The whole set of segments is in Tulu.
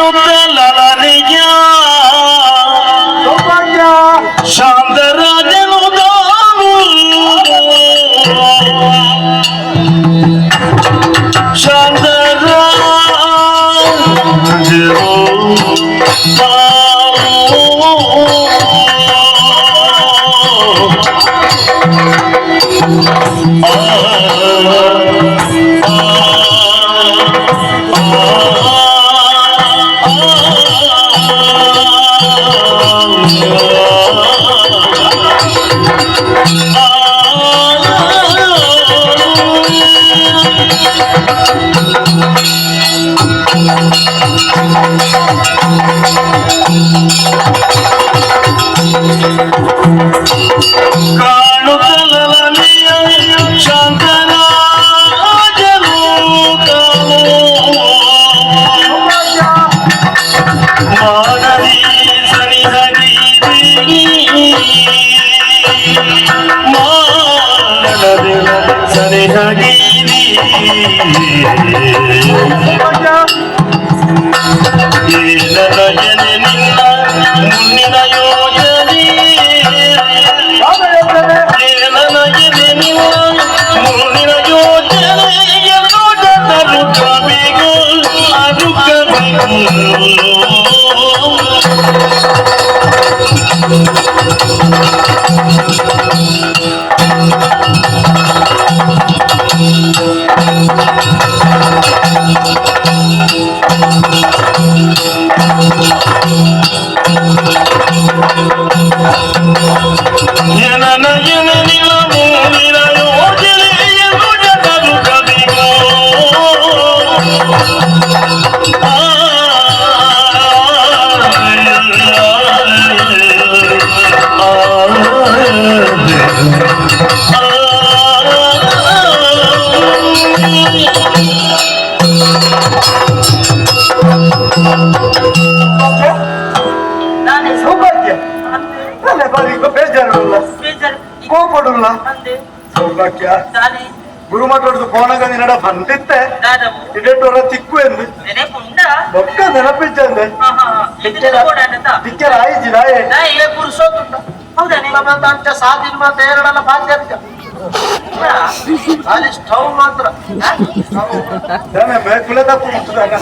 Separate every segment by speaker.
Speaker 1: ಕಾಣುತ್ತಲನೆಯ
Speaker 2: ಸೌಭಾಗ್ಯ
Speaker 1: ಶಾಂತರಾಜನು ತಾನು ಶಾಂತರಾಜನು ತಾನು ಕಾಣುತ್ತಲನೆಯ ಶಾಂತರಾಜನು ತಾನು
Speaker 2: ಸೌಭಾಗ್ಯ
Speaker 1: ಮಾನವಿ ಸನಿಹಗಿ ಮಾನವಿ ಸನಿಹಗಿ
Speaker 2: ಸೌಭಾಗ್ಯ
Speaker 1: ಏನನಯನೆ ನಿನ್ನ ಮುನ್ನಿನ ಯೋಜನೆ
Speaker 2: ಯಾವ ಯೋಜನೆ
Speaker 1: ಏನನಯನೆ ನಿನ್ನ ಮುನ್ನಿನ ಯೋಜನೆ ಎಲ್ಲೋ ಜನರು ಕವಿಗೂ ಅನುಕವಿಗೂ. ಏನನಯನೆ ನಿನ್ನ ಮುನ್ನಿನ ಯೋಜನೆ ಎಲ್ಲೋ ಜನರು ಕವಿಗೂ.
Speaker 3: ನಾನೇ
Speaker 2: ಸೌಭಾಗ್ಯ
Speaker 3: ಅಂದೆ
Speaker 2: ತಲೆ ಬಾರಿಗೂ ಬೇಜಾರುಲ್ಲ
Speaker 3: ಬೇಜಾರು
Speaker 2: ಕೋಪಡುಲ್ಲ
Speaker 3: ಅಂದೆ
Speaker 2: ಸೌಭಾಗ್ಯ
Speaker 3: ದಾನೆ
Speaker 2: ಗುರು ಮಾತಾಡುದು ಫೋನಾಗ ನಿನ್ನಡ ಬಂದಿತ್ತೆ
Speaker 3: ದಾದವು
Speaker 2: ಇಡೆಟೋರ ತಿಕ್ಕು ಎಂದು
Speaker 3: ನೆನಪುಂಡ
Speaker 2: ಬೊಕ್ಕ ನೆನಪಿಚ್ಚಂದೆ
Speaker 3: ಹಾ ಹಾ ಹಾ ಕೊಡಾನತ
Speaker 2: ತಿಕ್ಕರ ಆಯಿಜಿದಾಯೆ
Speaker 3: ದಾಯೆ
Speaker 4: ಪುರುಷೋತ್ತುಂಡ
Speaker 3: ಹೌದಾನೆ
Speaker 4: ಅಂಚ ಸಾದಿನ ಮಾತ ಎರಡಲ್ಲ ಬಾಧ್ಯತೆ ಖಾಲಿ ಸ್ಟವ್ ಮಾತ್ರ
Speaker 2: ದಾನೆ ಮೇಕುಲೆ ತಪ್ಪು ಮುಟ್ಟದಾನ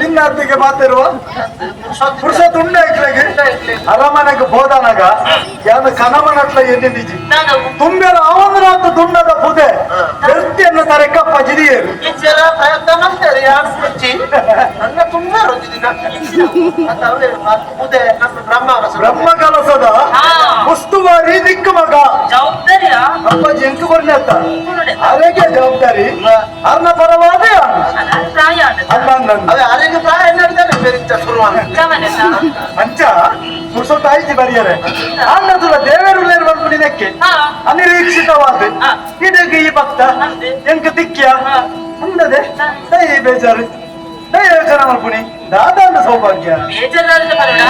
Speaker 2: ನಿನ್ನ ಅತ್ತಿಗೆ ಮಾತಿರುವ ಪುರುಷತ್ ಉಂಡೆ ಇಕ್ಲೆಗೆ ಅರಮನೆಗೆ ಬೋದನಾಗ ಯಾನ ಕನಮನಟ್ಲ ಎನ್ನಿದಿಜಿ
Speaker 3: ದಾದವು
Speaker 2: ತುಂಬ್ಯರ ಅವನರಾತ ದುಂಡದ ಪುದೆ ವ್ಯಕ್ತಿಯನ್ನು ತರೆಕಪ್ಪ ಜಿರಿಯರು
Speaker 4: ಇಂಚರ ಪ್ರಯತ್ನ ಮಾಡ್ತಾರೆ ಯಾರು ಕುರ್ಚಿ ನನ್ನ ತುಂಬಾ ರುಚಿ ಅಂತ ಅವರೇ ಮುದೆ ನಮ್ಮ ಬ್ರಹ್ಮ
Speaker 2: ಬ್ರಹ್ಮ ಕಲಸದ
Speaker 3: ಹಾ.
Speaker 2: ಉಸ್ತುವಾರಿ ದಿಕ್ಕು ಮಗ
Speaker 3: ಜವಾಬ್ದಾರಿಯ
Speaker 2: ಅಪ್ಪ ಜಿಂಕು ಬರ್ಲಿ ಅಂತ
Speaker 3: ನೋಡೆ
Speaker 2: ಅರೆಗೆ ಜವಾಬ್ದಾರಿ ಅರ್ನ ಪರವಾದ
Speaker 3: ಪ್ರಾಯ
Speaker 2: ಅಲ್ಲ ನನ್ನ
Speaker 4: ಅದೇ ಅರೆಗೆ ಪ್ರಾಯ ಎನ್ನಡಿದ್ದಾರೆ ಬೇರೆ ಶುರು
Speaker 3: ಗಮನದ
Speaker 2: ಅಂಚ ಪುರುಷೊತ್ತ ಆಯ್ತು ಬರಿಯರೆ ಅನ್ನದುಲ ದೇವರು ಬರ್ಪುಡಿನಕ್ಕೆ
Speaker 3: ಹಾ
Speaker 2: ಅನಿರೀಕ್ಷಿತವಾದ
Speaker 3: ಹಾ.
Speaker 2: ಇದಕ್ಕೆ ಈ ಭಕ್ತ
Speaker 3: ಅಂದೆ.
Speaker 2: ಎಂಕ ತಿಕ್ಕಿಯ
Speaker 3: ಹಾ.
Speaker 2: ಅಂದದೆ ದಯ ಬೇಜಾರು ದಯ ಯೋಚನೆ ಮಲ್ಪುಣಿ ದಾದಾಂಡ ಸೌಭಾಗ್ಯ
Speaker 3: ಬೇಜಾರಾದ ಬರೋಣ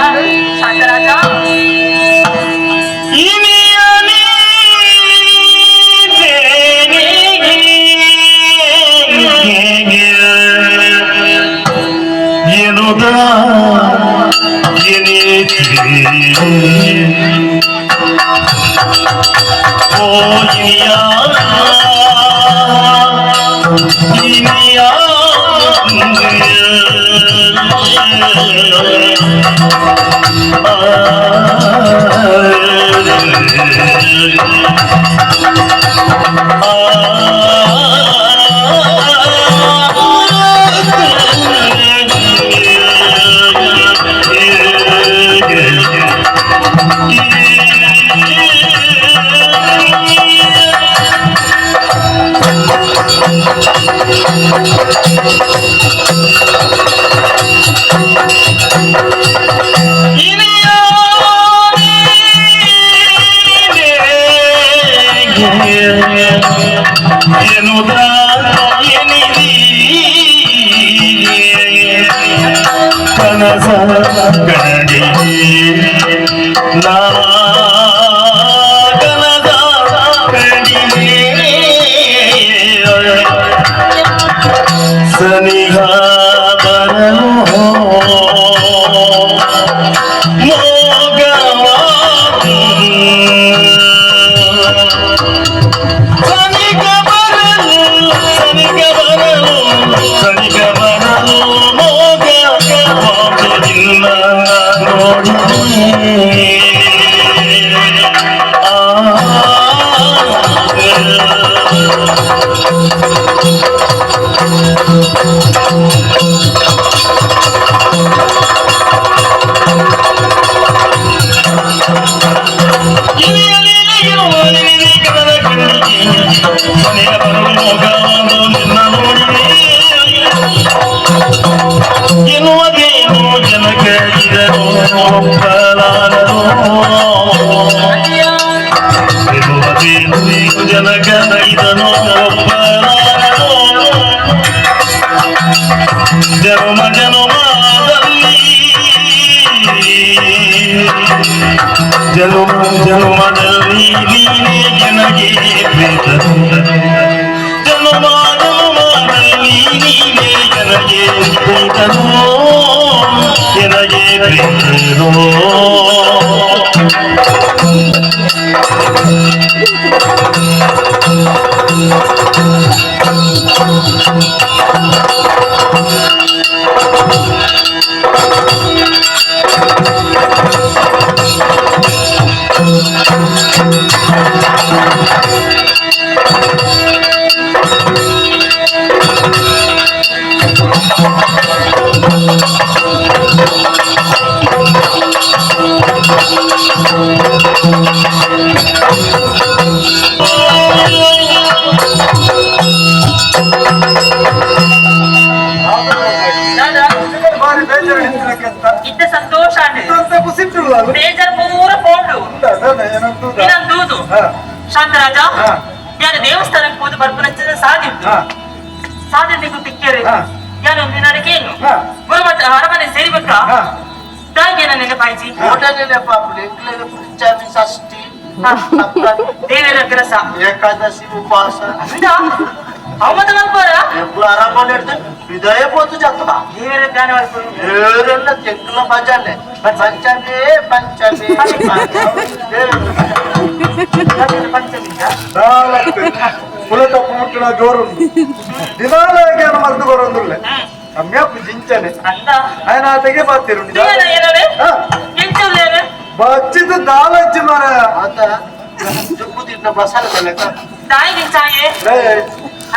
Speaker 3: ಶಾಂತರಾಜ
Speaker 1: ಕನಸ ಕಣಡಿ ನಾ ಕನಸ ಕಡಿಮೆ. ಸನಿಹ ಬರಲು ಮೋಗವಾದು ಸನಿಗ ಬರಲು ಸನಿಗ ಬರಲು ಸನಿಗ ಬರಲು ಮೋಗವಾದು ನಿನ್ನ ನೋಡಿದೆ ಎನ್ನುವುದೇನು ಜನಕ ಇದನು ಒಪ್ಪಲಾರನು ಎನ್ನುವುದೇನು ಜನಕ ಇದನು ಒಪ್ಪಲಾರನು ಜನ್ಮ ಜನ್ಮದಲ್ಲಿ ಜನ್ಮ ಜನ್ಮದಲ್ಲಿ ನೀನೇ ನನಗೆ ಪ್ರೀತನು ಜನ್ಮ ಜನ್ಮದಲ್ಲಿ ನೀನೇ ನನಗೆ ಪ್ರೀತನು ನನಗೆ ಪ್ರೀತನು.
Speaker 2: ಬಾರಿ ಬೇಜಾರು ನಿಂತಿರಕ್ಕಂತ
Speaker 3: ಇದ್ದ ಸಂತೋಷ
Speaker 2: ಕುಸಿಟ್ಟಿಲ್ಲ
Speaker 3: ಬೇಜಾರು ಪೂರ ಪೋಂಡು
Speaker 2: ಏನಂತೂ
Speaker 3: ಶಾಂತರಾಜ ಯಾರು ದೇವಸ್ಥಾನಕ್ಕೆ ಹೋದ ಬರ್ಪುನ ಸಾಧ್ಯ ಸಾಧ್ಯತೆ ತಿಕ್ಕೇರಿ ಯಾರು ಒಂದಿನಕ್ಕೆ ಏನು ಗುರುಮಠ ಅರಮನೆ ಸೇರಿಬೇಕ ತಾಯಿಗೆ ನನ್ನ ನೆನಪಾಯ್ತಿ
Speaker 4: ಷಷ್ಠಿ
Speaker 3: ದೇವರ ಕೆಲಸ
Speaker 4: ಏಕಾದಶಿ ಉಪವಾಸ
Speaker 3: ಅವಮತ ಮಲ್ಪೋರ
Speaker 4: ಆರಾಮ ವಿದಯ ಪೋತು ಜಾತ
Speaker 3: ದೇವರ ಧ್ಯಾನ
Speaker 4: ದೇವರೆಲ್ಲ ತೆಕ್ಕಲ ಭಜನೆ ಪಂಚಮಿ ಪಂಚಮಿ
Speaker 2: ಕುಲತ ಮುಟ್ಟಣ ಜೋರು ದಿನಾಲಯ ಮದ್ದು ಬರೋದಿಲ್ಲ ಕಮ್ಮಿಯಪ್ಪ ಜಿಂಚನೆ ಆತಗೆ ಬಾತಿರು ಬಚ್ಚಿದ ದಾಲಚ್ಚಿ ಮರ
Speaker 3: ತಾಯಿಗೆ ಚಾಯೆ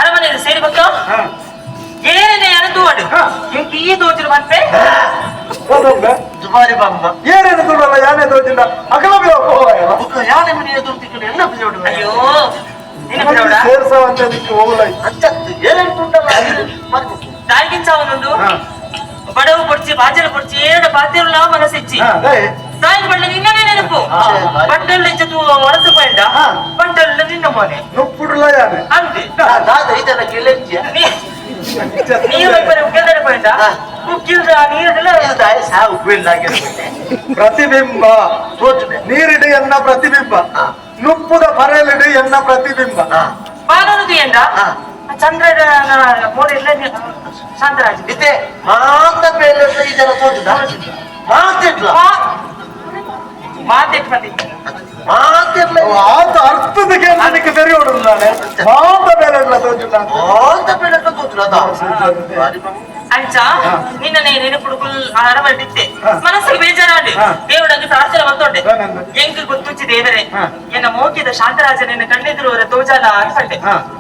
Speaker 3: ಅರಮನೆ ಸೇರಿಬೇಕು ಏನೇ ಅನಂತು ಈ ದೋಚಿರು ಬಂತೆ
Speaker 4: ದುಬಾರಿ ಬಂಬ
Speaker 2: ಏನೇನು ದುಡ್ಡಲ್ಲ ಯಾನೇ ದೋಚಿಲ್ಲ ಅಗಲ
Speaker 4: ಯಾನೆ ಮನೆ ಎದುರು ಎಲ್ಲ
Speaker 3: ಅಯ್ಯೋ
Speaker 2: ಸೇರ್ಸವಂತ ಹೋಗಲ್ಲ
Speaker 3: ತಾಯಿಗಿಂತ ಅವನೊಂದು ಬಡವು ಕೊಡ್ಚಿ ಬಾಜಲ ಕೊಡ್ಚಿ ಏಳು ಪಾತಿರುಲ ಮನಸ್ಸಿಚ್ಚಿ ತಾಯಿ ಬಳ್ಳ ನಿನ್ನನೇ ನೆನಪು ಬಂಟಲ್ ಒಣಸು ಪಂಡ ಬಂಟಲ್ ನಿನ್ನ ಮನೆ
Speaker 2: ನುಪ್ಪುಡುಲ ಯಾನೆ
Speaker 3: ಅಂತೆ
Speaker 4: ಇದನ್ನ ಕೇಳಿದ್ಯಾ
Speaker 3: ನೀರು ಉಗ್ಗದರ ಪಂಡ ಉಕ್ಕಿಲ್ದ ನೀರಿಲ್ಲ
Speaker 2: ಪ್ರತಿಬಿಂಬ ನೀರಿಡಿ ಎನ್ನ ಪ್ರತಿಬಿಂಬ ನುಪ್ಪುದ ಪರೆಯಲಿಡಿ ಎನ್ನ ಪ್ರತಿಬಿಂಬ
Speaker 3: ಬಾನೋದು ಎಂದ ಚಂದ್ರ ಮೋರೆಲ್ಲ ಶಾಂತರಾಜ್
Speaker 4: ಇದೆ ಮಾತ ಮೇಲೆ ಈ ಜನ ತೋಟದ ಮಾತಿಡ್ಲ ಮಾತಿರ್ಲ
Speaker 2: ಆತ ಅರ್ಥದಕ್ಕೆ ನನಗೆ ಸರಿ ಹೊಡಲ್ಲ ನಾನೇ ಮಾತ ಮೇಲೆ ತೋಜಿಲ್ಲ
Speaker 4: ಮಾತ ಮೇಲೆ ತೋಜುಲ್ಲ
Speaker 3: ಅಂಚ ನಿನ್ನನೆ ನೆನಪುಡುಕುಲ್ ಅರವಡಿತ್ತೆ ಮನಸ್ಸಿಗೆ ಬೇಜಾರಾಡಿ ದೇವಡಂಗೆ ಪ್ರಾರ್ಥನೆ ಬಂದೊಂಡೆ ಎಂಕ್ ಗೊತ್ತುಚ್ಚಿ ದೇವರೇ ಎನ್ನ ಮೋಕಿದ ಶಾಂತರಾಜನನ್ನ ಕಣ್ಣೆದುರು ಅವರ ತೋಜಾಲ ಅನ್ಸಂಡೆ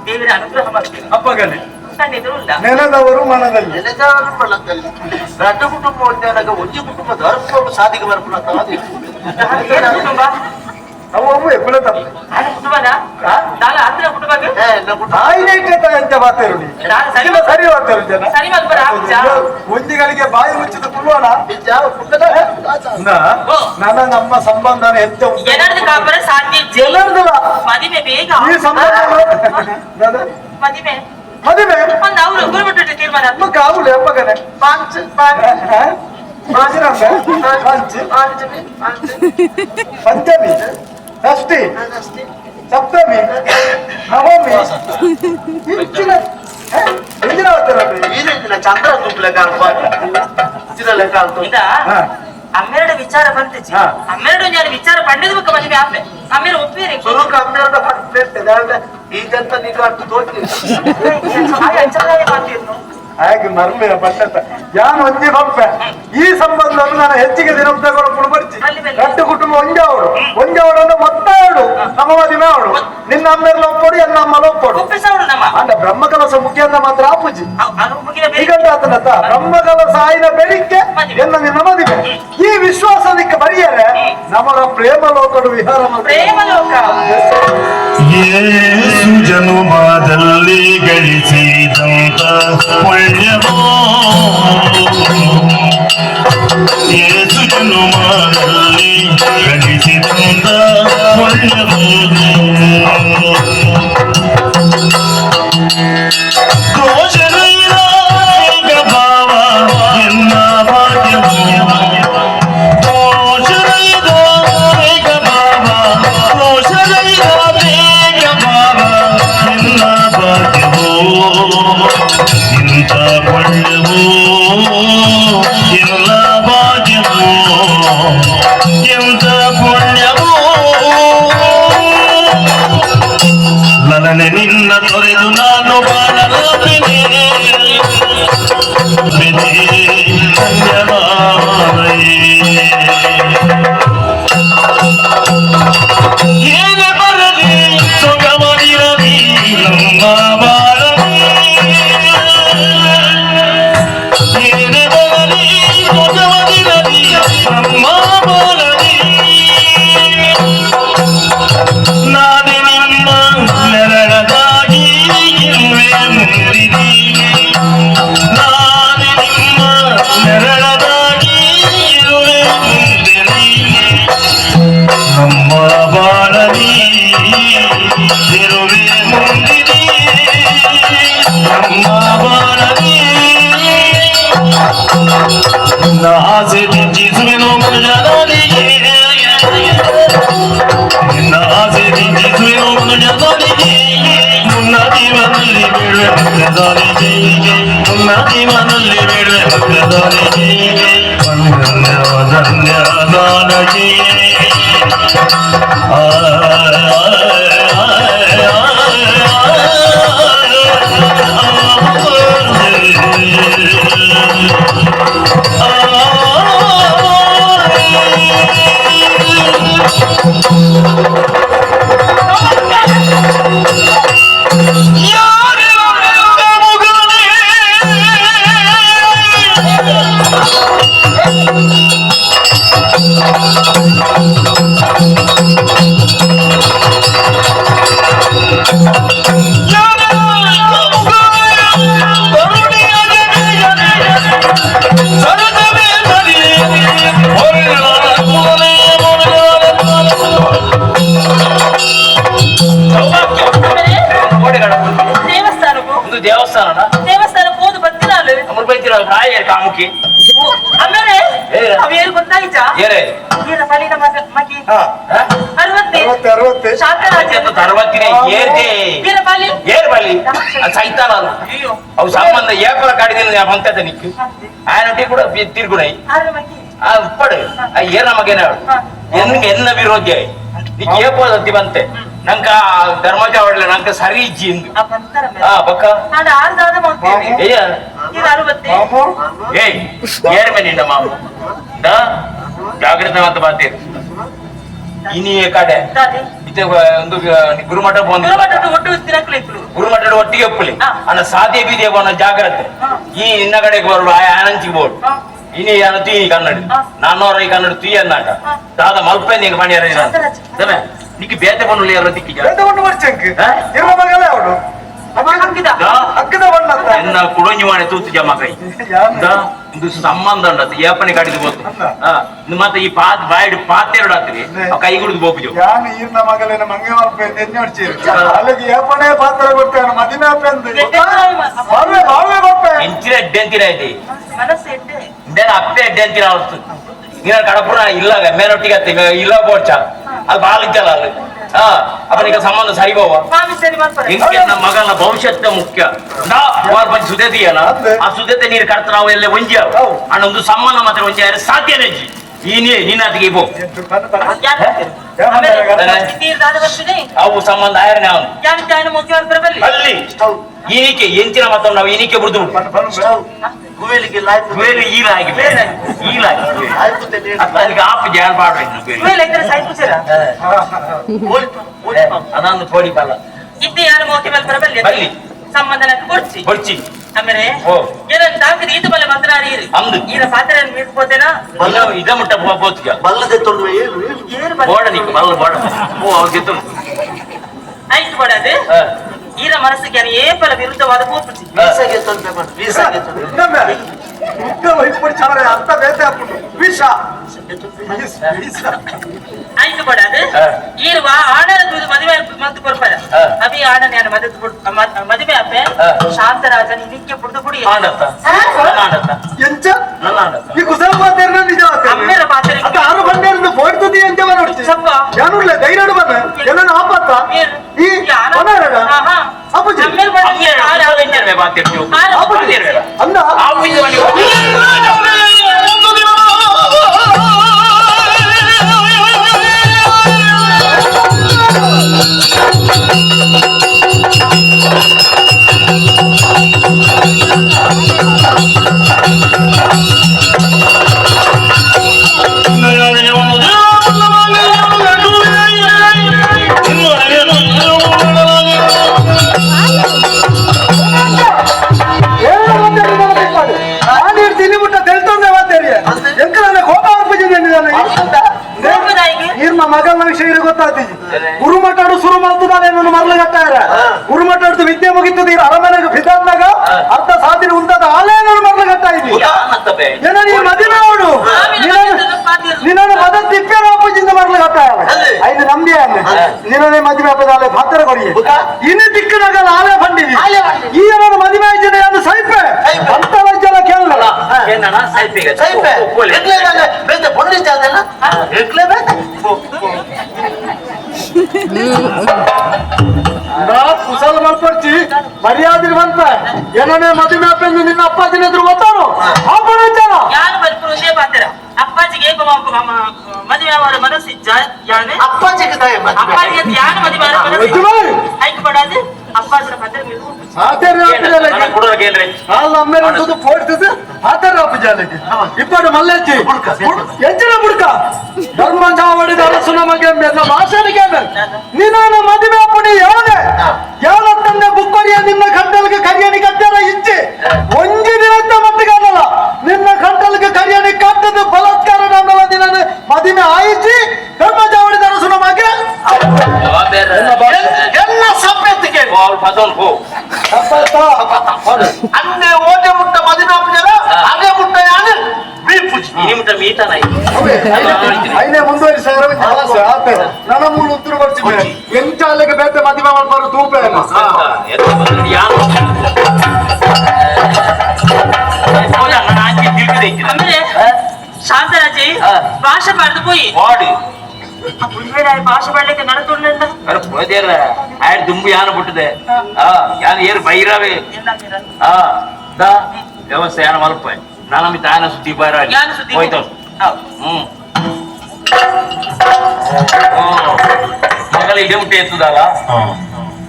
Speaker 3: ದೇವರ ಅನುಗ್ರಹ ಮಾಡ್ತೀನಿ
Speaker 2: ಅಪ್ಪಗನೆ
Speaker 3: ಕಣ್ಣೆದುರು ಇಲ್ಲ
Speaker 2: ನೆನೆದವರು ಮನದಲ್ಲಿ
Speaker 4: ನೆನೆದವರು ಮನದಲ್ಲಿ ದೊಡ್ಡ ಕುಟುಂಬ ಒಂದಾಗ ಒಂಜಿ ಕುಟುಂಬ ಧರ್ಮ ಸಾಧಿಗೆ ಬರ್ಪುನ
Speaker 3: ಕುಟುಂಬ
Speaker 2: ಅವು ಅವು ಎಪ್ಪಲ ತಪ್ಪು
Speaker 3: ಕುಟುಂಬನ ದಾಲ ಹತ್ತಿರ ಕುಟುಂಬಕ್ಕೆ
Speaker 2: ತಾಯಿನೇ ಮಾತಾರು ಸರಿ ಮಾತಾರು ಜನ
Speaker 3: ಸರಿ ಮಲ್ಪರ
Speaker 2: ಒಂದಿಗಳಿಗೆ ಬಾಯಿ ಮುಚ್ಚಿದ ಕುಲ್ವಣ ನನ್ನ ನಮ್ಮ ಸಂಬಂಧನ ಹೆಚ್ಚು
Speaker 3: ಕಾಪರ ಸಾಧ್ಯ
Speaker 2: ಎಲ್ಲರದಲ್ಲ
Speaker 3: ಮದುವೆ ಬೇಗ
Speaker 2: ಈ ಸಂಬಂಧ
Speaker 3: ಮದುವೆ
Speaker 2: ಮದುವೆ
Speaker 3: ಒಂದು ಅವರು ಗುರುಮುಟ್ಟು ತೀರ್ಮಾನ
Speaker 2: ಕಾವುಲೆ ಅಪ್ಪಗನೆ
Speaker 4: ಪಂಚ
Speaker 2: ಪಂಚ ಪಂಚಮಿ ಷಷ್ಠಿ ಸಪ್ತಮಿ ನವಮಿ ಇಂಚಿನ
Speaker 4: ಈರೇಂಜಿನ ಚಂದ್ರ ದುಬ್ಲೆ ಕಾಣ್ಬಾರ್ದು ಚಿರಲೆ ಕಾಣ್ತು
Speaker 3: ಅಮ್ಮೆರಡು ವಿಚಾರ ಬಂತಿಚ್ಚಿ ಅಮ್ಮೆರಡು ನಾನು ವಿಚಾರ ಪಂಡಿದ ಬುಕ್ಕ ಮದುವೆ ಆಪೆ ಅಮ್ಮೇರು ಒಪ್ಪಿರಿ
Speaker 4: ಸುರುಕ ಅಮ್ಮೆರಡ ಪಂಡಿದೆ ಈಗಂತ ನಿಗಾಡ್ತು ತೋಟಿ
Speaker 2: ಹಾಗೆ ಮರ್ಲೆ ಪಟ್ಟತ್ತ ಯಾನು ಒಂಜಿ ಬಪ್ಪೆ ಈ ಸಂಬಂಧ ನಾನು ಹೆಚ್ಚಿಗೆ ದಿನ ತಗೊಂಡು ಬರ್ಚಿ ಗಂಟು ಕುಟುಂಬ ಒಂಜಾವಡು ಒಂಜಾವಡು ಮೊತ್ತಾವಡು ನಮ್ಮ ಮದಿಮೆ ಅವಡು ನಿನ್ನ ಅಮ್ಮೆರ್ಲ ಒಪ್ಪಡು ಎನ್ನ ಅಮ್ಮಲ ಒಪ್ಪಡು ಅಂಡ ಬ್ರಹ್ಮಕಲಸ ಮುಖ್ಯ ಮಾತ್ರ ಆಪುಜಿ ಈಗಂಟ ಆತನತ್ತ ಬ್ರಹ್ಮಕಲಸ ಆಯಿನ ಬೆಳಿಗ್ಗೆ ಎನ್ನ ನಿನ್ನ ಮದಿಮೆ ಈ ವಿಶ್ವಾಸ ನಿಕ್ಕ ಬರಿಯರೆ ನಮ್ಮರ ಪ್ರೇಮ ಲೋಕಡು ವಿಹಾರ
Speaker 3: ಪ್ರೇಮ ಲೋಕ
Speaker 1: ಯೇಸು ಜನುಮದಲ್ಲಿ ಗಳಿಸಿದಂತ ಪುಣ್ಯವೋ ಯೇಸು ಜನುಮದಲ್ಲಿ ಗಳಿಸಿದಂತ ಪುಣ್ಯವೋ ದೋಷರಹಿತ ಭಾವ ಎನ್ನ ಭಾಗ್ಯವೋ ದೋಷರಹಿತ ಭಾವ ದೋಷರಹಿತ ಭಾವ ಎನ್ನ ಭಾಗ್ಯವೋ ಇಂಥ ಪುಣ್ಯವೋ ಎಲ್ಲ ಭಾಗ್ಯವೋ ಎಂಥ ಪುಣ್ಯವೋ ಲಲನೆ ನಿನ್ನ ತೊರೆದು ನಾನು ಬಾಳಲಾರೆನೆ ಏನೇ ಬರಲಿ ಸೊಗವಾಗಿರಲಿ ನಮ್ಮ ಬಾಳಲಿ ಏನೇ ಬರಲಿ ಸೊಗವಾಗಿರಲಿ ನಮ್ಮ ಬಾಳಲಿ ನಾನೇ ನಿಮ್ಮ ನೆರಳದಾಗಿ ಇರುವೆ ಮುಂದಿನಿ ನಾನೇ ನಿಮ್ಮ ನೆರಳದಾಗಿ ಇರುವೆ ಮುಂದಿನಿ ನಮ್ಮ ಬಾಳಲಿ ಇರುವೆ ಮುಂದಿನಿ ನಮ್ಮ ಬಾಳಲಿ ಆಸೆ ದಿಂಜಿಸುವೆನು ಮನುಜನಿಗೆ ನಿನ್ನ ಆಸೆ ದಿಂಜಿಸುವೆನು ಮನುಜನಿಗೆ ಮುನ್ನ ಜೀವನಲ್ಲಿ ಬೀಳುವೆ ಮಕ್ಕಳಿಗೆ ಮುನ್ನ ಜೀವನಲ್ಲಿ ಬೀಳುವೆ ಮಕ್ಕಳಿಗೆ ಧನ್ಯ ಧನ್ಯ ನನಗೆ
Speaker 5: ದೇವಸ್ಥಾನ
Speaker 3: ದೇವಸ್ಥಾನ ಹೋದು ಬತ್ತಿನಾಲು
Speaker 5: ಕಾಮುಕಿ
Speaker 3: ಆಮೇಲೆ ಅವೇನು ಗೊತ್ತಾಯ್ತಾ
Speaker 5: ಏರೇ
Speaker 3: ಏನ ಫಲಿನ ಮಗಿ ಅರವತ್ತೆ ಶಾಂತರಾಜ
Speaker 5: ಅರವತ್ತಿನ ಏರ್ದೆ
Speaker 3: ಏನ ಫಲಿ
Speaker 5: ಏರ್ ಬಲಿ ಅದು ಸೈತಾನ ಅವು ಸಂಬಂಧ ಏಪಲ ಕಾಡಿದಿಲ್ಲ ಬಂತದ ನಿಕ್ಕು ఆయన ಕೂಡ ತೀರ್ಗುಣೈ ಆ ಉಪ್ಪಡು ಆ ಏನ ಮಗೇನ ಎನ್ನ ಎನ್ನ ವಿರೋಧಿ ನಿಕ್ ಏಪೋದಂತಿ ಬಂತೆ ನಂಕ ಧರ್ಮಜ ಹೊಡ್ಲೆ ನಂಕ ಸರಿ ಇಜ್ಜಿ ಇಂದು ಆ ಬಕ್ಕ ಏಯ ಏಯ್ ಏರ್ ಮೇಲೆ ನಿಂಡ ಮಾಮು ದಾ ಜಾಗೃತ ಅಂತ ಬಾತೀರ್ ಇನಿಯೇ ಕಡೆ ಇತ್ತೆ ಒಂದು ಗುರುಮಠ ಬಂದು ಗುರುಮಠ ಒಟ್ಟಿಗೆ ಒಪ್ಪಲಿ ಅನ್ನ ಸಾಧ್ಯ ಬೀದಿಯ ಬೋನ ಜಾಗ್ರತೆ ಈ ನಿನ್ನ ಕಡೆಗೆ ಬರುವ ಆನಂಚಿಗೆ ಬೋರ್ಡ್ ಇನಿ ಯಾನ ತೀ ಕನ್ನಡ ನಾನ್ನೂರ ಈ ಕನ್ನಡ ತೀ ಅನ್ನಾಟ ದಾದ ಮಲ್ಪೆ ನೀಗ ಮಣಿಯರ ನಿಕ್ಕೆ ಬೇತೆ ಬಣ್ಣುಳ್ಳಿ ಯಾರೋ ದಿಕ್ಕಿ
Speaker 2: ಬೇತೆ ಬಣ್ಣ ಬರ್ಚಂಕ್ ಇರುವ ಮಗಲೇ ಅವಳು ಅಕ್ಕದ ಬಣ್ಣ
Speaker 5: ಎನ್ನ ಕುಡೊಂಜಿ ಮಾಡೆ ತೂತು ಜಮ ಕೈ ಒಂದು ಸಂಬಂಧ ಉಂಟು ಏಪನೆ ಕಡಿದು ಬೋತು ಮತ್ತೆ ಈ ಪಾತ್ ಬಾಯಿಡ್ ಪಾತೆರಡು ಆತ್ರಿ ಕೈ ಗುಡಿದು ಬೋಪುಜು
Speaker 2: ಯಾನು ಈರ್ನ ಮಗಲೇನ ಮಂಗೆ ಮಲ್ಪೆ ಎನ್ನೋಡ್ಚಿ ಅಲ್ಲಿಗೆ ಏಪನೆ ಪಾತ್ರ ಕೊಡ್ತೇನೆ ಮದಿಮೆ ಅಪ್ಪೆ ಬಾವೆ ಬಾವೆ ಬಪ್ಪೆ
Speaker 5: ಎಂಚಿನ ಎಡ್ಡೆ ಐತಿ ಅಪ್ಪೆ ಎಡ್ಡೆ ಅಂತಿನ ಅವಸ್ತು ನೀನ ಕಡಪುರ ಇಲ್ಲ ಮೇಲೊಟ್ಟಿಗೆ ಅತ್ತೆ ಇಲ್ಲ ಬೋಡ್ಚ ಅದು ಬಾಳ ಇದ್ದಲ್ಲ ಅಲ್ಲಿ ಅಪ್ಪನಿಗೆ ಸಂಬಂಧ ಸರಿ ಬೋವ ನಮ್ಮ ಮಗನ ಭವಿಷ್ಯದ ಮುಖ್ಯ. ಕುಮಾರ್ ಸುದೇತಿಯಲ್ಲ ಆ ಸುದೇತೆ ನೀರು ಕಡ್ತ ನಾವು ಎಲ್ಲ ಒಂಜಿ ಅಣ್ಣ ಒಂದು ಸಮ್ಮಾನ ಮಾತ್ರ ಒಂಜಿ ಸಾಧ್ಯನೇ ಈನೇ ನಿನ್ನಾತಿಗೆ ಇಬೋ ಅವು ಸಂಬಂಧ ಆಯರನೆ ಅವನು ಅಲ್ಲಿ ಈನಿಕೆ ಎಂಚಿನ ಮಾತ್ರ ನಾವು ಈನಿಕೆ ಬುಡ್ದು ಗುವೇಲಿ ಈಲಾಗಿ ಈಲಾಗಿ ಅದಕ್ಕೆ ಆಪ್ ಜಾನ್ ಪಾಡ್ಬೇಕು ಅದೊಂದು ಕೋಡಿ ಪಲ್ಲ
Speaker 3: ಇದ್ದೆ ಯಾರು ಮೋಕೆ ಮೇಲೆ ಬರಬಲ್ಲಿ ಸಂಬಂಧನ ಕೊಡ್ಚಿ
Speaker 5: ಕೊಡ್ಚಿ
Speaker 3: ಆಮೇಲೆ ಏನಂತ ತಾಕಿದ ಈತ ಬಲ್ಲ ಮಾತನಾಡಿ ಈರ ಪಾತ್ರ ಮೀಟ್ಕೋತೇನಾ
Speaker 5: ಇದ ಮುಟ್ಟ ಬೋತ್ಗ
Speaker 4: ಬಲ್ಲದೆ ತೊಂದ್ರೆ ಏನು
Speaker 3: ಏನು
Speaker 5: ಬೋಡ ನಿಕ್ ಬಲ್ಲ ಬೋಡ ಓ ಅವ್ರಿಗೆ
Speaker 3: ಆಯ್ತು ಬೋಡದು ಈರ ಮನಸ್ಸಿಗೆ ಏಪಲ ವಿರುದ್ಧವಾದ ಕೋಪುಚಿ
Speaker 4: ವೀಸಾಗೆ ತೊಂದ್ರೆ ಮಾಡು ವೀಸಾಗೆ ತೊಂದ್ರೆ
Speaker 2: ಅರ್ಥ ಬೇತೆ ಹಾಕ್ಬಿಟ್ಟು ವಿಷ
Speaker 3: ಆಯ್ತು ಕೊಡದು ಈರುವ ಆಣನ ತೂದು ಮದುವೆ ಮತ್ತು ಕೊರ್ಪದ ಅಭಿ ಆಣನ ಯಾರು ಮದುವೆ ಅಪ್ಪೆ ಶಾಂತರಾಜನ್ ಇದಕ್ಕೆ ಪುಡ್ದು ಪುಡಿ
Speaker 2: ಎಂಚ ಈ ಕುಸಲ ಪಾತ್ರ ನಿಜ
Speaker 3: ಅಮ್ಮೇರ ಪಾತ್ರ
Speaker 2: ಅತ್ತ ಆರು ಬಂಡೇರಿಂದ ಪೋಡ್ತದಿ ಎಂಚ ನೋಡ್ತಿ ಯಾನುಲ್ಲ ಧೈರ್ಯ ಬಂದ ಎಲ್ಲ ಆಪತ್ತ ಈ ಬನಾರಡ ಅಪ್ಪುಜಿ ಅಂದ ಮಗನ ವಿಷಯ ಗೊತ್ತಾಗ್ತಿದ್ದಿ ಗುರುಮಠ ಶುರು ಮಾಡ್ತದಾನೆ ಮರಳು ಕಟ್ಟಾರ ಗುರುಮಠ ವಿದ್ಯೆ ಮುಗಿತದ ಅರಮನೆಗೆ ಬಿದ್ದಾದ್ನಾಗ ಅರ್ಧ ಸಾಧನೆ ಉಂಟಾದ ಆಲೇ ನಾನು ಮರಳು ಕಟ್ಟ ಇದ್ದಿ ಏನೋ ನೀ ಮದುವೆ ಅವನು ನಿನ್ನ ಮದ ತಿಪ್ಪೇನ ಅಪ್ಪಜಿಂದ ಮರಳು ಕಟ್ಟಾರ ಐದು ನಂಬಿ ನಿನ್ನೇ ಮದುವೆ ಹಬ್ಬದ ಆಲೆ ಭಾತರ ಕೊಡಿ ಇನ್ನು ದಿಕ್ಕನಾಗಲ್ಲ ಆಲೆ ಬಂದಿದ್ದಿ ಈ ಏನೋ ಮದುವೆ ಆಯ್ತಿದೆ ಅದು ಸೈಪೆ ಅಂತ ಜನ ಕೇಳಲ್ಲ
Speaker 4: ಸೈಪೆ
Speaker 2: ಕುಸಲ ಮಲ್ಪಡ್ಚಿ ಮರ್ಯಾದೆ ಬಂತ ಏನನೇ ಮದುವೆ ಅಪ್ಪಂದು ನಿನ್ನ ಅಪ್ಪಾಜಿನ ಎದುರು ಗೊತ್ತಾರು
Speaker 3: ಯಾರು ಪಾತ್ರ ಅಪ್ಪಾಜಿಗೆ ಮದುವೆ ಅವರ ಮನಸ್ಸು ಯಾನೆ
Speaker 4: ಅಪ್ಪಾಜಿಗೆ
Speaker 3: ಅಪ್ಪಾಜಿಗೆ ಯಾರು ಮದುವೆ ಮನಸ್ಸು ಐಕ್ ಪಡಾದು ಅಪ್ಪಾಜಿನ ಪಾತ್ರ
Speaker 2: ಇಪ್ಪಡು ಮಲ್ಲೆಜ್ಜಿ ಎಂಚಿನ ಬುಡ್ಕ ಧರ್ಮ ಚಾವಡಿದ ಅರಸು ನಮಗೆ ಭಾಷೆಗೆ ನಿನ್ನ ಮದುವೆ ಅಪ್ಪಣಿ ಯಾವನೇ ಯಾವ ತಂದೆ ಬುಕ್ಕರಿಯ ನಿನ್ನ ಕಂಟಲ್ಗೆ ಕರಿಯಣಿ ಕಟ್ಟಾರ ಇಚ್ಛೆ ಒಂಜಿ ದಿನದ ಮಟ್ಟಿಗೆ ನಿನ್ನ ಕಂಟಲ್ಗೆ ಕರಿಯಣಿ ಕಟ್ಟದ ಬಲಾತ್ಕಾರ ನನ್ನಲ್ಲ ದಿನ ಮದುವೆ ಆಯಿಸಿ ಧರ್ಮ ಚಾವಡಿದ ಅರಸು ನಮಗೆ
Speaker 4: ಎಲ್ಲ ಸಭ್ಯತೆಗೆ ಅನ್ನೆ ಓಟೆ ಮುಟ್ಟ ಮದುವೆ ಅಪ್ಪಜಲ ಅದೇ ಮುಟ್ಟ ಯಾನು
Speaker 2: ಐನೇ ಮುಂದುವರಿ ಸರ್ ನನ್ನ ಮೂಲ ಉತ್ತರ ಬರ್ತೀನಿ ಎಂಚ ಅಲ್ಲಿಗೆ ಬೇತೆ ಮದುವೆ ಮಾಡ್ಬಾರು ತೂಪೆ
Speaker 3: ಶಾಂತರಾಜಿ ಭಾಷೆ ಪಾಡ್ದು ಪೋಯಿ ಭಾಷೆ ಪಾಡ್ಲಿಕ್ಕೆ ನಡತುಂಡ
Speaker 5: ಆಯ್ತು ದುಂಬು ಯಾನ ಬಿಟ್ಟಿದೆ ಯಾನ ಏರು ಬೈರವೇ ವ್ಯವಸ್ಥೆ ಯಾನ ಮಲ್ಪ ನಾನು ತಾನ ಸುದ್ದಿ ಬೈರ ಹೋಯ್ತು. ಹ್ಮ್ ಮಗಳ ಇದೇ ಮುಟ್ಟೆ ಎತ್ತದಲ್ಲ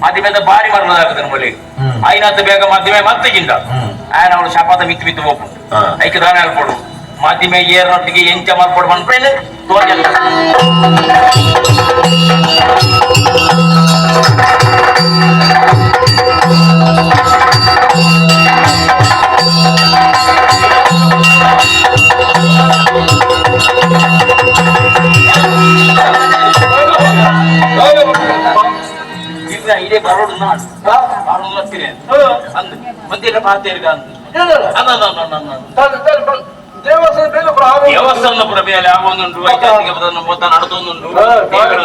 Speaker 5: ಮಧ್ಯಮೆ ಬಾರಿ ಮರಳದಾಗುತ್ತದೆ ನಮ್ಮಲ್ಲಿ ಐನಾತ ಬೇಗ ಮಧ್ಯಮೆ ಮತ್ತೆಗಿಂತ ಆಯನ ಅವಳು ಶಪಾತ ಮಿತ್ತು ಮಿತ್ತು ಹೋಗ್ಬಿಟ್ಟು ಐಕೆ ದಾನ ಹೇಳ್ಕೊಡು ಮಾಧ್ಯಮ ಏರೊಟ್ಟಿಗೆ ಎಂಚ ಮಲ್ಪೊಡು ಮನ್ಪೇನೆ ತೋಜಲ್ಲ. ಇದೇ ಬರೋಡು ನಾಡು ಬರೋಡು ಹತ್ತಿರ ಅಂದು ಮಂದಿರ ಪಾತೇರ್ಗ ಅಂದು ದೇವಸ್ಥಾನ ಪುರ ಮೇಲೆ ಆವೊಂದುಂಟು ಐತಿಹಾಸಿಕ ಮೊತ್ತ ನಡತೊಂದುಂಟು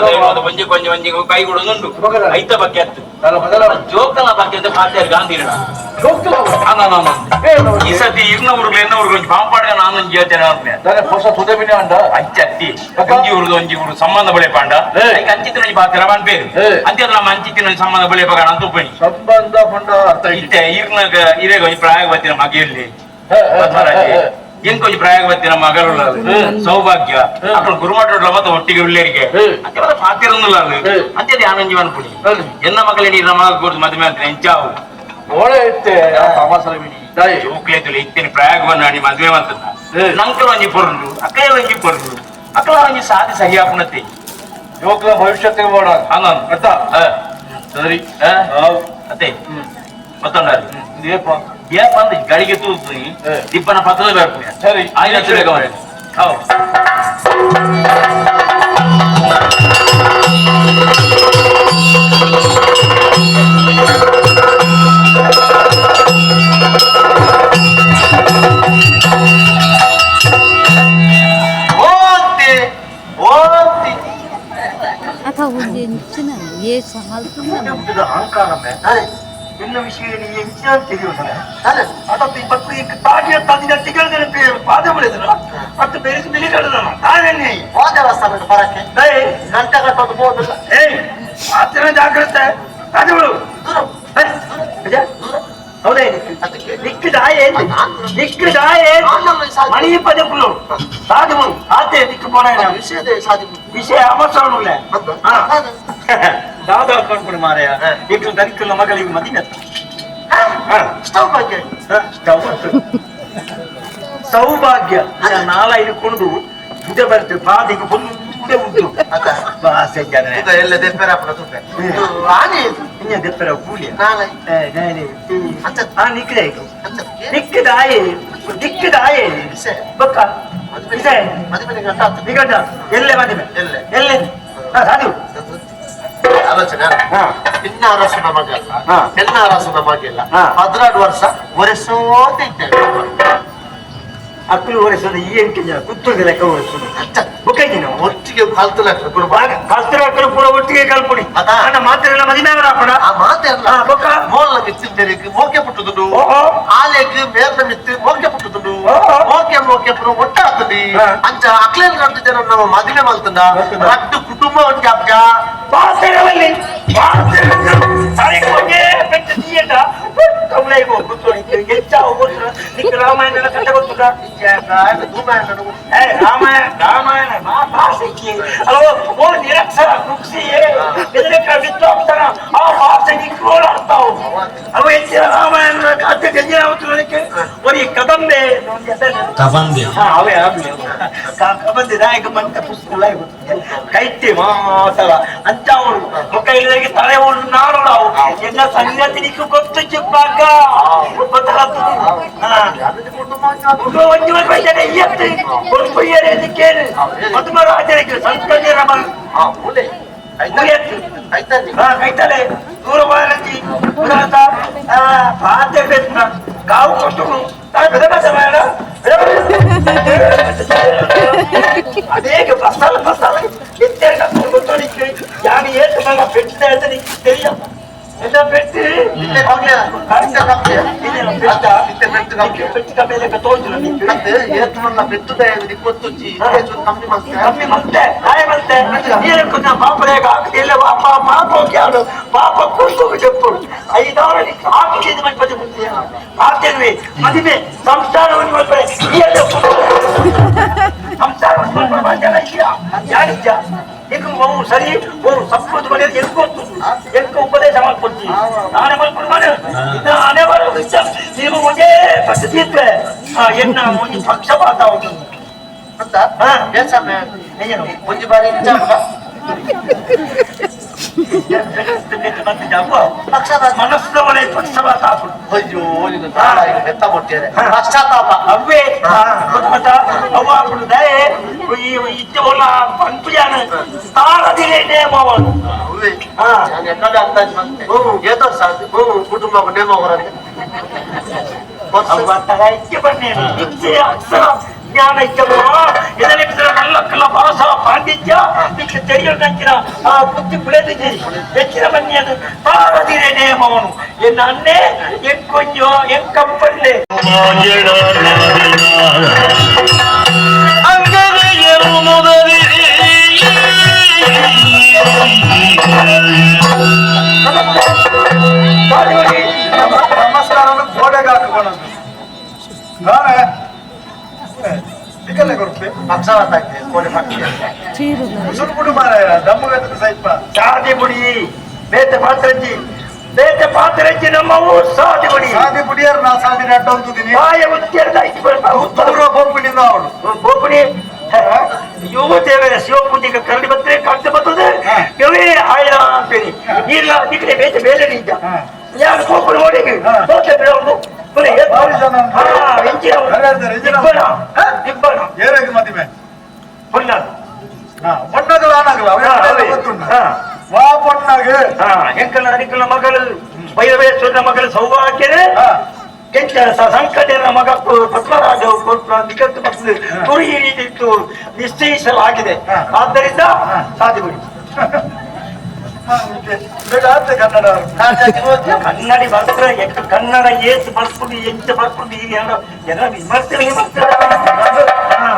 Speaker 5: ದೇವರ ಒಂಜಿ ಕೊಂಜಿ ಒಂಜಿ ಕೈಗೊಡೊಂದುಂಟು ಐತ ಬಗ್ಗೆ ಅತ್ತು ಜೋಕನ ಬಗ್ಗೆ ಅಂತ ಪಾತೇರ್ಗ ಅಂದಿರ. ಈ ಸತಿ ಇರ್ನ ಊರುಗಳು ಎನ್ನ ಊರುಗಳು ಪಾಂಪಾಡ್ಗ ನಾನು ಒಂಜಿ ಯೋಚನೆ ಮಾಡ್ತೀನಿ
Speaker 1: ಹೊಸ ತುದೆ ಅಂಡ
Speaker 5: ಅಂಚತ್ತಿ ಒಂಜಿ ಊರುದು ಒಂಜಿ ಊರು ಸಂಬಂಧ ಬಳೆಪಾಂಡ ಅಂಚಿತ್ತಿನ ಒಂಜಿ ಪಾತ್ರ ಪನ್ಪೇರು ಅಂಚೆ ನಮ್ಮ ಅಂಚಿತ್ತಿನ ಒಂಜಿ ಸಂಬಂಧ ಬಳೆಪಾಗ ಅಂತ ಉಪ್ಪಣಿ
Speaker 1: ಸಂಬಂಧ ಪಂಡ ಅರ್ಥ
Speaker 5: ಇತ್ತೆ ಇರ್ನಾಗ ಇರೇಗ ಒಂಜಿ ಪ್ರಾಯ ಬತ್ತಿನ ಮಗಿಯಲ್ಲಿ ಎಂಕೊಂಜಿ ಪ್ರಾಯ ಬತ್ತಿನ ಮಗಳುಳ್ಳ ಸೌಭಾಗ್ಯ ಅక్కడ ಗುರುಮಠ ಮತ್ತೆ ಒಟ್ಟಿಗೆ ಉಳ್ಳೇರಿಗೆ ಅಂತೆ ಮತ್ತೆ ಪಾತಿರೊಂದುಲ್ಲ ಅಂತೆ ಆನಂಜಿ ಅನ್ಪುಣಿ ಎನ್ನ ಮಗಳೇ ನೀರು ಮಗ ಕೊಡ್ದು ಮದುವೆ ಅಂತ ಎಂಚಾವು
Speaker 1: ಓಳೆ ಇತ್ತೆ ತಮಾಸಲ ಬಿಡಿ
Speaker 5: ಜೋಕ್ಲೇతులు ಇತ್ತೇನೆ ಪ್ರಾಯಗ ಬಂದಾಣಿ ಮದುವೆ ಅಂತ ನಂಕಲ ಒಂಜಿ ಪೊರ್ಲು ಅಕ್ಕಲ ಒಂಜಿ ಪೊರ್ಲು ಅಕ್ಕಲ ಒಂಜಿ ಸಾಧಿ ಸಹಿ ಆಪುಣತೆ
Speaker 1: ಜೋಕ್ಲ ಭವಿಷ್ಯತ್ತಿಗೆ ಬೋಡ
Speaker 5: ಅರ್ಥ
Speaker 1: ಸರಿ
Speaker 5: ಅತ್ತೆ ಮತ್ತೊಂದು
Speaker 1: ಏಪ
Speaker 5: ಏಪ ಅಂದ್ರೆ ಗಳಿಗೆ ತೂತು ದಿಪ್ಪನ ಪತ್ತದ ಬೇಕು
Speaker 1: ಸರಿ
Speaker 5: ಆಯ್ತು ಬೇಗ ಹೌದು
Speaker 4: ಓಂತಿ ಓಂತಿ
Speaker 2: ಅಹಂಕಾರಮೇ ನಿನ್ನ ವಿಷಯ ಎಂಚಿನ ತಿಳಿಯುವುದಲ್ಲ ಅದಕ್ಕೆ ಇವತ್ತು ಈಗ ತಾಗಿಯ ತಂದಿನ ತಿಂಗಳ ಪಾದ ಬೆಳೆದ್ರ ಮತ್ತು ಬೇರೆ ಬೆಲೆ ಕಳೆದ ತಾನೇ
Speaker 4: ಹೋದ ಬರಕ್ಕೆ ಗಂಟೆ ಕಟ್ಟೋದು ಹೋದಿಲ್ಲ.
Speaker 2: ಏಯ್ ಆತನ ಜಾಗ್ರತೆ ತಾಜುಗಳು ಹೌದಾ ನಿಕ್ಕದಾಯೇ ನಿಕ್ಕದಾಯೇ ಮಣಿ ಪದೇ ಪುಲ್ಲು ಸಾಧು ಆತೆ ನಿಕ್ಕ ಪೋಣ
Speaker 4: ವಿಷಯದೇ ಸಾಧು
Speaker 2: ವಿಷಯ ಅವಸರನುಲ್ಲ ದಾದಾ ಕಣ್ಕೊಂಡು ಮಾರಾಯ ಇಟ್ಟು ದನಿಕುಲ್ಲ ಮಗಳಿಗೆ ಮದಿನ
Speaker 4: ಸೌಭಾಗ್ಯ
Speaker 2: ಸೌಭಾಗ್ಯ ನಾಲ ಇಟ್ಕೊಂಡು ಉದೆ ಬರ್ತೇವೆ ಪಾದಿಗೆ ಉದೆ ಉಂಟು
Speaker 4: ಎಲ್ಲ ದೆಪ್ಪೆರ ಆನೆ
Speaker 2: ದೆಪ್ಪೆರ ಕೂಲಿ
Speaker 4: ನಾಳೆ
Speaker 2: ನಿಕ್ಕದಾಯಿ ನಿಕ್ಕದಾಯಿ ದಿಕ್ಕದಾಯಿ ಬೊಕ್ಕ ನಿಗಂಟ ಎಲ್ಲೆ ಮದುವೆ
Speaker 4: ಎಲ್ಲೆ
Speaker 2: ಎಲ್ಲೆ ಸಾಧು
Speaker 4: ಆಲೋಚನೆ ಇನ್ನ ಅರಸನ ಮಗ ಅಲ್ಲ ಎಲ್ಲ ಅರಸನ ಮಗ ಇಲ್ಲ 12 ವರ್ಷ ಒರೆಸೋತ ಇದ್ದೇವೆ
Speaker 2: ಅಕ್ಕಲು ಒರೆಸೋದು ಈ ಎಂಟು ಜನ ಕುತ್ತದ ಲೆಕ್ಕ ಒರೆಸೋದು ಬುಕ್ಕೈತಿ ನಾವು
Speaker 4: ಒಟ್ಟಿಗೆ ಕಲ್ತು ಲೆಕ್ಕ ಗುರು
Speaker 2: ಕಲ್ತು ಲೆಕ್ಕ ಪೂರ ಒಟ್ಟಿಗೆ ಕಲ್ಪುಡಿ ಅಣ್ಣ ಮಾತ್ರ ಮದಿಮೆ ಅವರ
Speaker 4: ಆ ಮಾತೆಲ್ಲ
Speaker 2: ಬೊಕ್ಕ
Speaker 4: ಮೋಲ್ಲ ಮಿತ್ತಿನ ಮೋಕೆ ಪುಟ್ಟುದುಂಡು ಆಲೆಗ್ ಮೇರ್ನ ಮಿತ್ತು ಮೋಕೆ ಪುಟ್ಟುದುಂಡು ಮೋಕೆ ಮೋಕೆ ಪುರ ಒಟ್ಟಾತುಂಡಿ ಅಂಚ ಅಕ್ಲೇಲ್ ರಡ್ಡು ಜನ ನಮ್ಮ ಮದಿಮೆ ಮಲ್ತುಂಡ ರಡ್ಡು ಕುಟುಂಬ ಒಂಜಿ ಅಬ್ಜ
Speaker 2: ಪಾಸರವಲ್ಲಿ ರಾಮಾಯಣ ಕಥೆ ಗೊತ್ತುಂಟ ರಾಮಾಯಣ ರಾಮಾಯಣ ಭಾಷೆಗೆ ಅಲ್ವ ಓ ನಿರಕ್ಷರ ಕುಕ್ಸಿ ವಿದ್ವಾಂಸನ ಆ ಭಾಷೆಗೆ ಅರ್ಥ ಅಲ್ವ ಹೆಚ್ಚಿನ ರಾಮಾಯಣ ಕಥೆ ನನಗೆ ಒಂದು ಕದಂಬೆ
Speaker 6: ಕಬಂದೆ
Speaker 2: ಅವೇ ಕಬಂದೆ ನಾಯಕ ಮಂಟ ಪುಸ್ತಕ ಕೈತೆ ಮಾತಲ ಅಂತ ಅವರು ಮುಖ ಇಲ್ಲದಾಗೆ ತಲೆ ಉಂಟು ನಾಡು ನಾವು ಎಲ್ಲ ಸಂಗತಿ ನಿಕ್ಕು ಗೊತ್ತು ಚಿಪ್ಪಾಗ ಕೈತಲೆ ದೂರ ಕಾವು ಕೊಟ್ಟು ಅದೇಗ ಬಸ್ಸಲ್ಲ ಬಸ್ಸಲ್ಲ ಯಾರು ಏತು ಪೆಟ್ಟು తెలియదు ಎಲ್ಲ ಪೆಟ್ಟು ಪಾಪ ಕೂಸು చెప్పు ಐದಾರು ಆಕೆ ಮದುವೆ ಮದುವೆ ಸಂಸಾರವನ್ನು ಸಂಸಾರ ಸರಿ ಸಪ್ಪು ಮನೆ ಎಲ್ಕೊತ್ತು ಎಲ್ಕ ಉಪದೇಶ ಮಾಡ್ಕೊಡ್ತೀವಿ ನಾನೇ ಮಾಡ್ಕೊಂಡು ಮಾಡಿ ನಾನೇ ನೀವು ಒಂದೇ ಪಕ್ಷ ಇದ್ರೆ ಎನ್ನ ಒಂದು ಪಕ್ಷಪಾತ
Speaker 4: ಒಂಜಿ ಬಾರಿ
Speaker 2: ಮನಸ್ಸವನೇ ಪಕ್ಷಪಾತ
Speaker 4: ಅಯ್ಯೋ ಬೆತ್ತ ಕೊಟ್ಟಿದ್ದಾರೆ ಪಶ್ಚಾತ್ತಾಪ
Speaker 2: ಅವೇ ಅವ್ವ ದಯೆ ಇತ್ತವಲ್ಲ ಪಂಪುಜಾನ ತಾಳದಿಲೆ ನೇಮವನು
Speaker 4: ಎಕ್ಕಡೆ ಅಂದಾಜು ಮತ್ತೆ ಏತೋ ಸಾಧ್ಯ ಕುಟುಂಬ ನೇಮ ಹೊರಗೆ
Speaker 2: ಅವ್ವ ತಗ ಇಕ್ಕೆ ಬನ್ನಿ ಇচ্ছে ಅಕ್ಷರ ಜ್ಞಾನ ಇಚ್ಚಮ್ಮ ಇದನ್ನ
Speaker 1: ಅಕ್ಕಲ ಭಾಷಾ ಪಾಂಡಿತ್ಯ ನಿಕ್ಕೆ ತೆರಿಯೊಂದಂಚಿನ ಆ ಬುದ್ಧಿ ಪುಳೆದಿಜಿ ಹೆಚ್ಚಿನ ಬನ್ನಿಯನ್ನು ಪಾರದಿರೆ ನೇಮವನು ಎನ್ನ ಅನ್ನೆ ಎಂಕೊಂಜೋ ಎಂಕಂಪಲ್ಲೆ
Speaker 2: ನಮಸ್ಕಾರ ಗೋಡೆಗೆ ಹಾಕಿಕೊಂಡು ನಾನೇ ಇಕಲೆ ಕೊಡ್ತೆ
Speaker 4: ಪಕ್ಷವಾತಾಗ್ತದೆ ಕೋಡೆ ಪಕ್ಷಿ
Speaker 2: ಸುರುಪುಡು ಮಾರಾಯ ದಮ್ಮು ಗಟ್ಟದ ಸೈಪ
Speaker 1: ಸಾದಿ ಪುಡಿ ಬೇತೆ ಪಾತ್ರಂಜಿ ಬೇತೆ ಪಾತ್ರಂಜಿ ನಮ್ಮವು ಸಾದಿ ಪುಡಿ
Speaker 2: ಸಾದಿ ಪುಡಿಯರ್ ನಾ ಸಾದಿ ನಡ್ಡ ಅಂತಿದ್ದೀನಿ
Speaker 1: ಬಾಯ ಉತ್ತೆರದ
Speaker 2: ಪೂರ್ವ ಪೋಪುಡಿಂದ ಅವಳು
Speaker 1: ಗೋಪುಡಿ ಯುವ ದೇವರ ಶಿವಪೂಜೆಗೆ ಕರಡಿ ಬರ್ತದೆ ಕಾಣ್ತಾ ಬರ್ತದೆ ಇವೇ ಆಯ್ದ ಅಂತೇಳಿ ಇಲ್ಲ ನಿಕ್ಕಡೆ ಬೇತೆ ಬೇಲೆ ನಿಜ ಯಾರು ಗೋಪುರ ಓಡಿಗೆ ಹೋಗ್ತಾ ಬಿಡೋದು
Speaker 2: ಏರಾಗಿ ಮದಿಮೆ ಪೊನ್ನಗಲ ಆನಾಗಲ ಗೊತ್ತುಂಟ ವಾ ಪೊನ್ನಾಗ
Speaker 1: ಎಂಕಲ್ನ ಅಡಿಕಲ್ನ ಮಗಳು ಭೈರವೇಶ್ವರನ ಮಗಳು ಸೌಭಾಗ್ಯನೇ ಕೆಂಚ ಸಂಕಟನ ಮಗ ಪದ್ಮರಾಜ ನಿಕಟ್ಟು ಮತ್ತು ತುರಿ ಇತ್ತು ನಿಶ್ಚಯಿಸಲಾಗಿದೆ. ಆದ್ದರಿಂದ ಸಾಧ್ಯಬಿಡಿ.
Speaker 2: ಕನ್ನಡ
Speaker 1: ಕನ್ನಡಿ ಬರ್ತಾರೆ ಕನ್ನಡ ಏಸು ಬರ್ಕೊಂಡು ಎಂಚ ಬರ್ಕೊಂಡು ಈಗ ಎಲ್ಲ ವಿಮರ್ಶೆ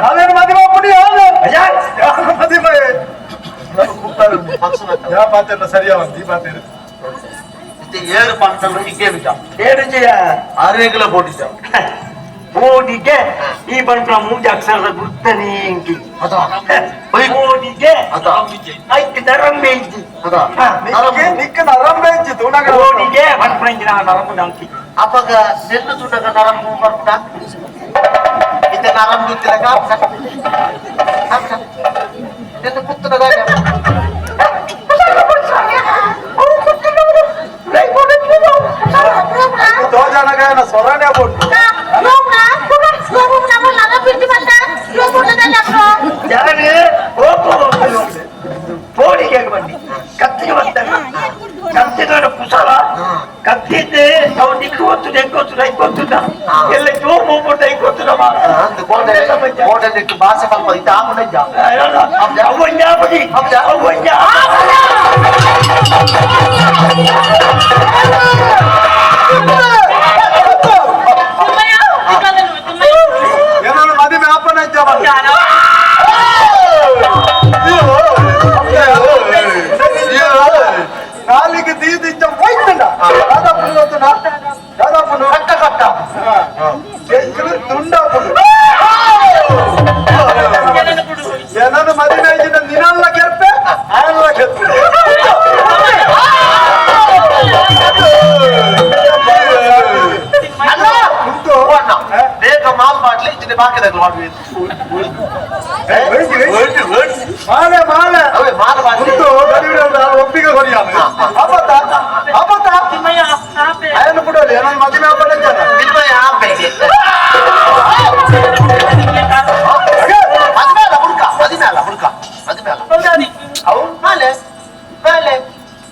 Speaker 2: ಅದೇನು ಮದಿಮ ಪುಡಿ ಮದಿಮ ಯಾವ ಪಾತ್ರ ಸರಿಯಾವಂತ ಈ ಪಾತ್ರ
Speaker 4: ಏಳು పంటలు ఇంకేమిటా
Speaker 1: ఏడు జయ
Speaker 4: ఆరేగుల పోటీచా
Speaker 1: పోటీಗೆ ಈ ಬಂಟ್ರ ಮೂಜಿ ಅಕ್ಷರದ ಗುರ್ತನೇ ಇಂಕಿ పోటీಗೆ ಐಕ್ ನರಂಬೆ ಇಜ್ಜಿ
Speaker 2: ನಿಕ್ಕ ನರಂಬೆ ಇಜ್ಜಿ ತೂನಗ
Speaker 1: పోటీಗೆ ಬಂಟ್ರಂಜಿನ ನರಂಬು ನಂಕಿ
Speaker 4: ಅಪ್ಪಗ ನೆಲ್ಲು ತೂನಗ ನರಂಬು ಬರ್ಪುಡ ಇತ್ತ ನರಂಬು ಇತ್ತಿನಗ ನೆಲ್ಲು ಕುತ್ತುನಗ
Speaker 2: ಸ್ವರನೇ ಕೊಟ್ಟು
Speaker 1: ಪೋಡಿಗೆ ಬನ್ನಿ ಕತ್ತಿಗೆ ಬರ್ತಾನೆ ಕತ್ತಿದ ಕುಸಲ ಕತ್ತಿದ್ದೆ ಅವು ನಿಕ್ಕು ಒತ್ತು ನೆಕ್ಕೊತ್ತು ಐಕೊತ್ತುದ ಎಲ್ಲ ಜೋ ಮೂಪುಡ್ಡ ಐಕೊತ್ತುದ
Speaker 4: ಭಾಷೆ ಸ್ವಲ್ಪ ಇದು ಆಗುಣ
Speaker 1: ಅವ್ವಂಜಾಪತಿ ಅವ್ವಂಜಾ
Speaker 2: ಏನಾದ್ರು ಮದುವೆ ಅಪ್ಪನ ನಾಲಿಗೆ ತೀದಿಚ್ಚ ಹೋಯ್ತಂಡ ದಾದಾಪುಡು ಗೊತ್ತುಂಡ ದಾದಾಪುಡು
Speaker 4: ಕಟ್ಟ ಕಟ್ಟ
Speaker 2: ತುಂಡಾಪುಡು ಏನನ್ನು ಮದುವೆ ಆಗಿದ್ದ ನಿನ್ನಲ್ಲ ಕೆರ್ಪೆ ಆಯಲ್ಲ ಕೆರ್ಪೆ
Speaker 4: ಬೇಗ ಮಾಲ್ ಮಾಡ್ಲಿ ಇಚ್ಚಿನ ಬಾಕಿದಾಗ ಮಾಡ್ಬೇಕು
Speaker 2: ಮಾಲೆ ಮಾಲೆ
Speaker 4: ಅವೇ ಮಾಲ್ ಮಾಡ್ಲಿ
Speaker 2: ಉಂಟು ಒಪ್ಪಿಗೆ ಕೊರಿಯಾನ ಅಪತ ಅಪತ ಅಯ್ಯನ ಬಿಡೋದು ಏನೊಂದು ಮದುವೆ ಹಬ್ಬ ಜನ
Speaker 4: ನಿಮ್ಮಯ್ಯ ಮದುವೆ ಹುಡುಕ ಮದುವೆ ಹುಡುಕ ಮದುವೆ ಅವು ಮಾಲೆ ಮಾಲೆ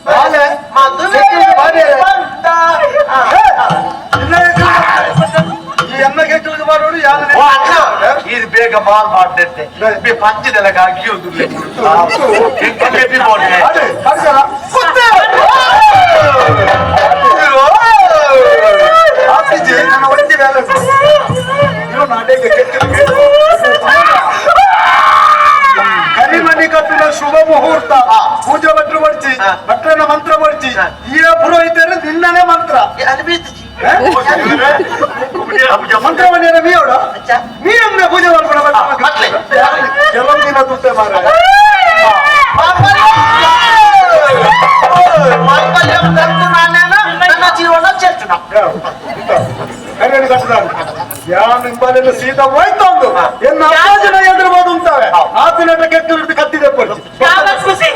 Speaker 2: ಮಾಲೆ
Speaker 4: ಮದುವೆ ಬಂದ
Speaker 2: ಈ ಎನ್ನ ಕೆಟ್ಟಲಿಗೆ ಮಾಡೋಡು ಯಾರು
Speaker 4: ಇದು ಬೇಗ ಮಾಲ್ ಮಾಡ್ತಂತೆ ಪಂಚದೆಲ್ಲ ಹಾಕಿ
Speaker 2: ನನ್ನ ಒಂಟಿ ಬ್ಯಾಲೆನ್ಸ್ ಇವು ನಾಟಕ ಕೆಟ್ಟಲಿಗೆ ಕರಿಮಣಿ ಕಟ್ಟುವ ಶುಭ ಮುಹೂರ್ತ ಪೂಜೆ ಭಟ್ರು ಬರ್ಚಿ ಭಟ್ರನ ಮಂತ್ರ ಬರ್ಚಿ ಈ ಪುರೋಹಿತರು ನಿನ್ನನೇ ಮಂತ್ರ ಮಂತ್ರ ಮನೆಯ ಮೀಯೋಡ ನೀ ಅಂದ್ರೆ ಪೂಜೆ ಮಾಡ್ಕೊಡ ಕೆಲವು ದಿನ ತುತ್ತೆ ಮಾರ
Speaker 4: ನನ್ನ ಜೀವನ చేస్తున్నా
Speaker 2: ಕರಿಮಣಿ ಕಟ್ಟುತ್ತಾನೆ ಯಾ ನಿಂಬಾಲೆಲ್ಲ ಸೀದಾ ಹೋಯ್ತು ಒಂದು ಎನ್ನ ಅಪ್ಪಾಜನ ಎದುರ್ಬೋದು ಅಂತಾವೆ ಆತನ ಕೆಟ್ಟು ಕತ್ತಿದೆ ಪೊರ್ಚಿ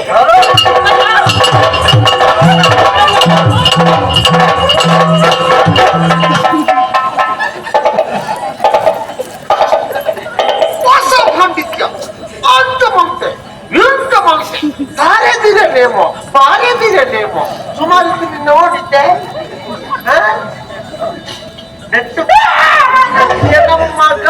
Speaker 4: ಹೊಸ ಪಾಂಡಿತ್ಯ ಅಂತ ಮಂತೆ ಎಂತ ಮಂತೆ ತಾರೆದಿರಲೇಮೋ ಬಾರೆದಿರಲೇಮೋ ಸುಮಾರು ನೋಡಿದ್ದೆ ನೆಟ್ಟು ಮಗ